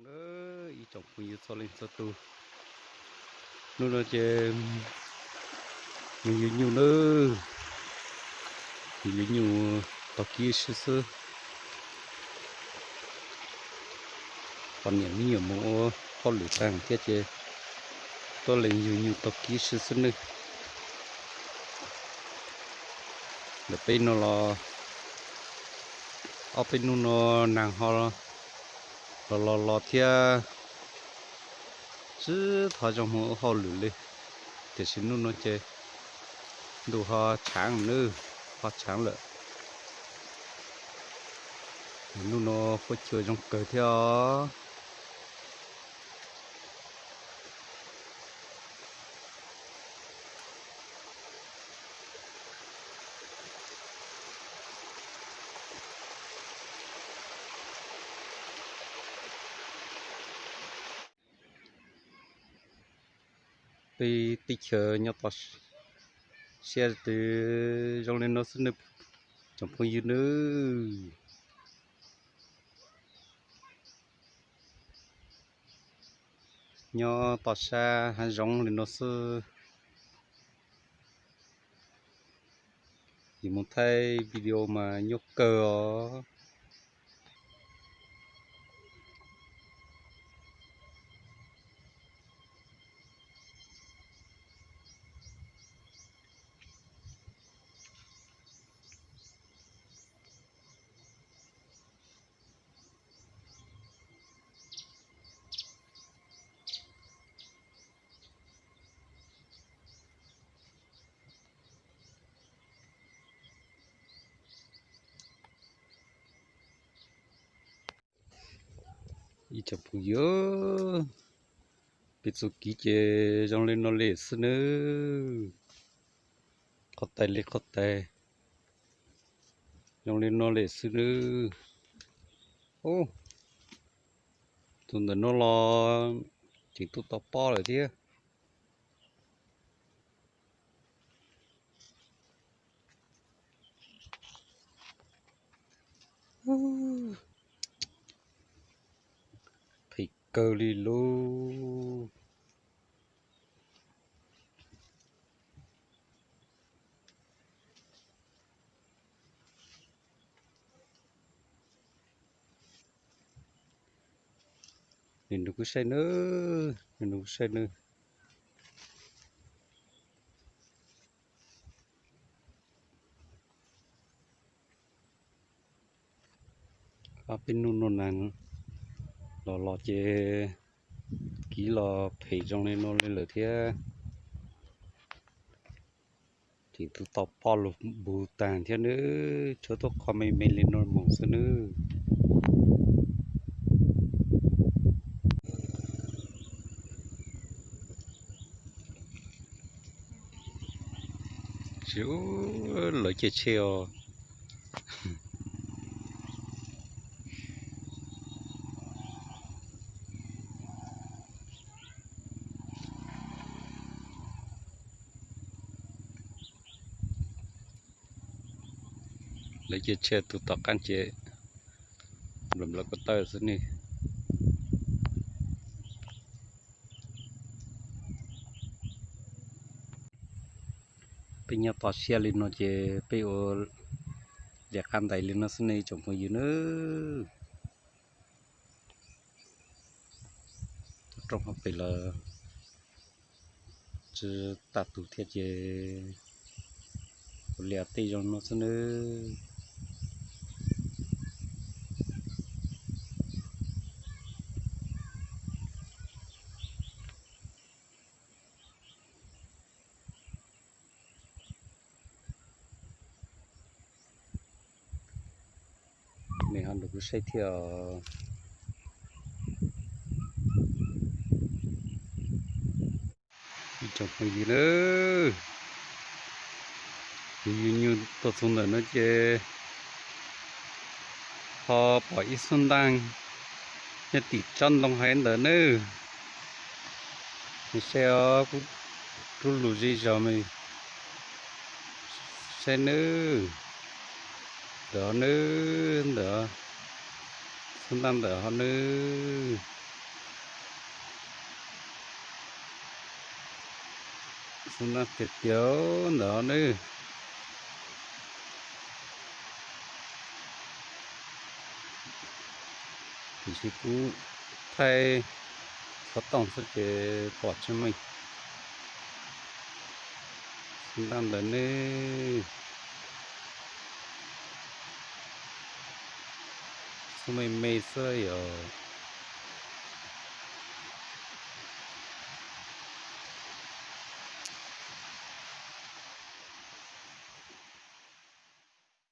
Ib tsoom phooj ywg txhua leej txhua tus, hnub no ces mus yug nyuj nawb, yug nyuj taug kib sib xwb. Poj niam me nyuam mus ua hauj lwm tag thiab ces tuaj lees yug nyuj taug kib sib xwb nawb. Ntawm peb no los ob peb hnub no nag ho los los los thiab, tsis tau zoo mus ua hauj lwm li. Tiam sis hnub no ces ntuj ho tshaav nawb, ho tshaav lawm. Hnub no fuab chua zoo kawg thiab os. Peb teb chaws nyob toj siab twb zoo li no xwb nawb tsoom phooj ywg nawb. Nyob toj siab hav zoov li no xwb. Yus mus thaij video mas nyuaj kawg os. Ib tsoom phooj ywg, peb txuj kev ces zoo li no li xwb nawb. Qhov tais li qhov tais zoo li no li xwb nawb. Tus ntawm no los tseem tu tau pob lawm thiab. Phem kawg li lauj. Nws nws kuj saib nawb, nws nws kuj saib nawb. Ob peb hnub no nag los los ces kev los phem zoo li no li lawm thiab. Tseem tu tau pob lug npus tag thiab nawb, tshuav tuaj qhov me me li no mus xwb nawb. Tsis, lawv caij tsheb os. Lawv caij tsheb tus tom qab ces nplawm nplawm ko taw xwb ne. Peb nyob toj siab li no ces peb ua liam qab ntais li no xwb ne tsoom phooj ywg nawb. Rooj hauv pes los tsis tag tus thiab ces ua liam tej zoo no xwb nawb. Nws ho nrog kuv saib thiab os. Ib tsoom phooj ywg nawb, yus yug nyuj tuaj txog ntawm no ces ho pom ib xub ntaj nyob tim tsob ntoo haiv ntawd nawb. Saib os, kuv rub lus zej zog mas saib nawb. Ntawm ho nawb, ntawm xub ntaj ntawm ho nawb. Xub ntab tiag tiag ntawd nawb. Tiam sis kuv thaij xov tooj xwb ces pom tsis meej. Xub ntab ntawd nawb. Xub me me xwb yog.